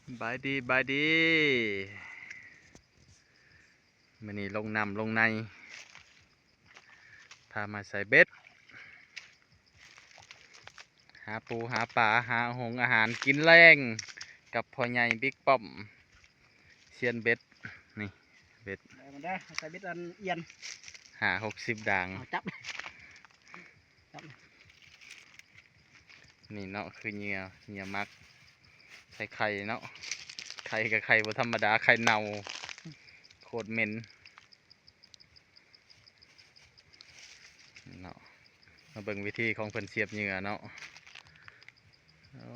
ສະບາຍດີ ສະບາຍດີ ມື້ນີ້ລົງນ້ຳລົງໃນ ພາມາໃສ່ເບັດ ຫາປູຫາປາ ຫາຫົງອາຫານກິນແລງ ກັບພໍ່ໃຫຍ່ບິກປ້ອມ ຊຽນເບັດ ນີ້ເບັດ ໄດ້ມາເດີ ໃສ່ເບັດອັນອຽນ ຫ້າຫົກສິບດາງ ເອົາຈັບ ນີ້ເນາະ ຄືເຫຍື່ອ ເຫຍື່ອໝັກ ໃສ່ໄຂ່ເນາະ ໄຂ່ກໍໄຂ່ບໍ່ທຳມະດາ ໄຂ່ເນົ່າ ໂຄດເໝັນເນາະ. ມາເບິ່ງວິທີຂອງເພິ່ນສຽບເຫຍື່ອເນາະ. ໂອ້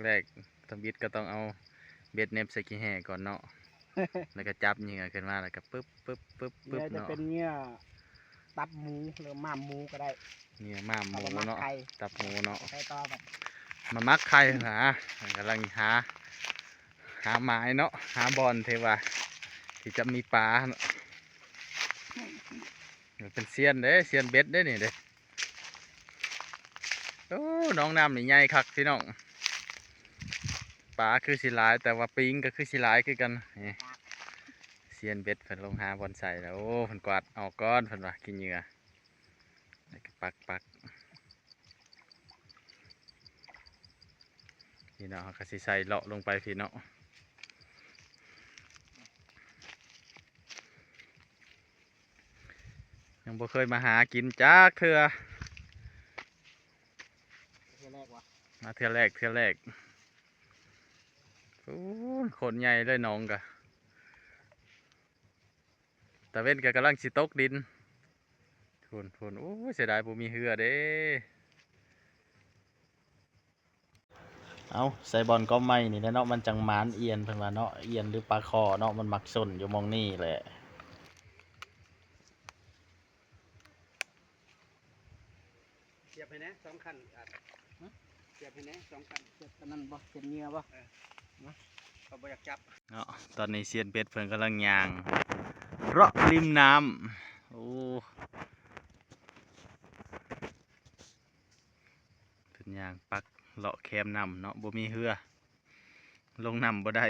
ແລກໆ ທຳອິດກໍຕ້ອງເອົາເບັດເໜັບໃສ່ຂີ້ແຮ້ກ່ອນເນາະ ແລ້ວກໍຈັບເຫຍື່ອຂຶ້ນມາ ແລ້ວກໍປຶບ ປຶບ ປຶບ ປຶບ ເໜາະ ເຫຍື່ອຈະເປັນເຫຍື່ອຕັບໝູ ຫຼືມ້າມໝູກໍໄດ້ ເຫຍື່ອມ້າມໝູເນາະ ຕັບໝູເນາະ ໃສ່ຕໍ່ບັດ ມາໝັກໄຂ່ຫາ ກຳລັງຫາ ຫາໝາຍເນາະ ຫາບ່ອນທີ່ວ່າ ທີ່ຈະມີປາເນາະ ເປັນຊຽນເດ້ ຊຽນເບັດເດ້ນີ້ເດ້. ໂອ້ ໜອງນ້ຳນີ້ໃຫຍ່ຄັກພີ່ນ້ອງ ປາຄືຊິຫຼາຍ ແຕ່ວ່າປິງກໍຄືຊິຫຼາຍຄືກັນ ນີ້ ຊຽນເບັດເພິ່ນລົງຫາບ່ອນໃສ່ແລ້ວ ໂອ້ ເພິ່ນກວາດອອກກ່ອນ ເພິ່ນວ່າຂີ້ເຫຍື້ອ ແລ້ວກໍປັກໆ ພີ່ນ້ອງ ເຮົາກໍຊິໃສ່ເລາະລົງໄປພີ່ນ້ອງ. ຍັງບໍ່ເຄີຍມາຫາກິນຈັກເທື່ອ ເທື່ອແລກຫວາ ມາເທື່ອແລກ ເທື່ອແລກ ໂອ້ຍ ໂຄດໃຫຍ່ເລີຍໜອງກະ ຕາເວັນກະກຳລັງຊິຕົກດິນ ພຸ້ນໆ ໂອ້ຍ ເສຍດາຍບໍ່ມີເຮືອເດ້. ເອົາ ໃສ່ບ່ອນກໍໄມ້ນີ້ແຫຼະເນາະ ມັນຈັ່ງໝານອຽນ ເພິ່ນວ່າເນາະ ອຽນ ຫຼື ປາຄໍ່ເນາະ ມັນມັກຊົນຢູ່ໝ່ອງນີ້ແຫຼະ. ສຽບໃຫ້ແດ່ສອງຂັ້ນ ອາດ ຫຶ ສຽບໃຫ້ແດ່ສອງຂັ້ນ ສຽບອັນນັ້ນບໍ່ ສຽບເຫຍື່ອບໍ່ ເອີ ເຂົາບໍ່ຢາກຈັບເນາະ. ຕອນນີ້ຊຽນເບັດເພິ່ນກຳລັງຍ່າງເລາະລິມນ້ຳ ໂອ້ ເພິ່ນຍ່າງປັກເລາະແຄມນ້ຳເນາະ ບໍ່ມີເຮືອ ລົງນ້ຳບໍ່ໄດ້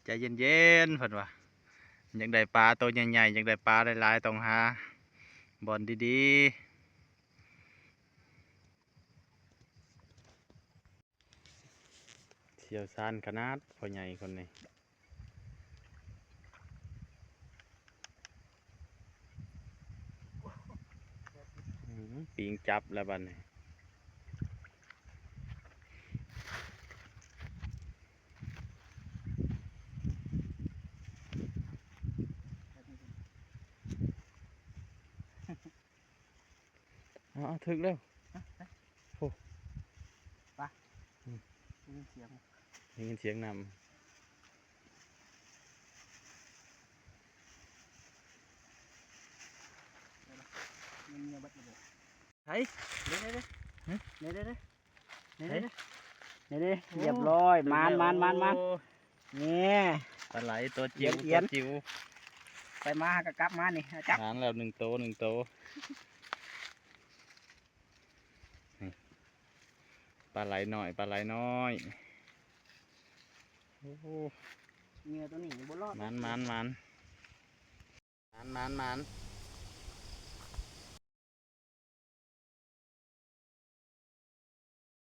ໃຈເຢັນໆ ເພິ່ນວ່າ ຢາກໄດ້ປາໂຕໃຫຍ່ໆ ຢາກໄດ້ປາຫຼາຍໆ ຕ້ອງຫາບ່ອນດີໆ. ຊ່ຽວຊານຂະໜາດ ພໍ່ໃຫຍ່ຄົນນີ້ ອືມ ປິງຈັບແລ້ວບັດນີ້. ເອົາ ເອົາ ຖືກແລ້ວ ຮະ ໂອ້ ປະ ອືມ ໄດ້ຍິນສຽງ ໄດ້ຍິນສຽງນ້ຳ ມັນເຫຍື່ອເບິດລະບໍ ໃສ ເດ້ໆໆ ຫຶ ເດ້ໆໆ ນີ້ ເດ້ ນີ້ເດ້ ໂອ້ ຮຽບຮ້ອຍ ມານໆໆໆ ໂອ້ ນີ້ ປາໄຫຼຕົວຈິ້ວ ເອີນໆ ຕົວຈິ້ວ ໄປມາກໍກັບມານີ້ ຈັບ ມາແລ້ວໜຶ່ງໂຕ ໜຶ່ງໂຕ ນີ້ ປາໄຫຼນ້ອຍ ປາໄຫຼນ້ອຍ ໂອ້ ເຫຍື່ອຕົວນີ້ບໍ່ລອດ ມານໆໆ ມານໆໆ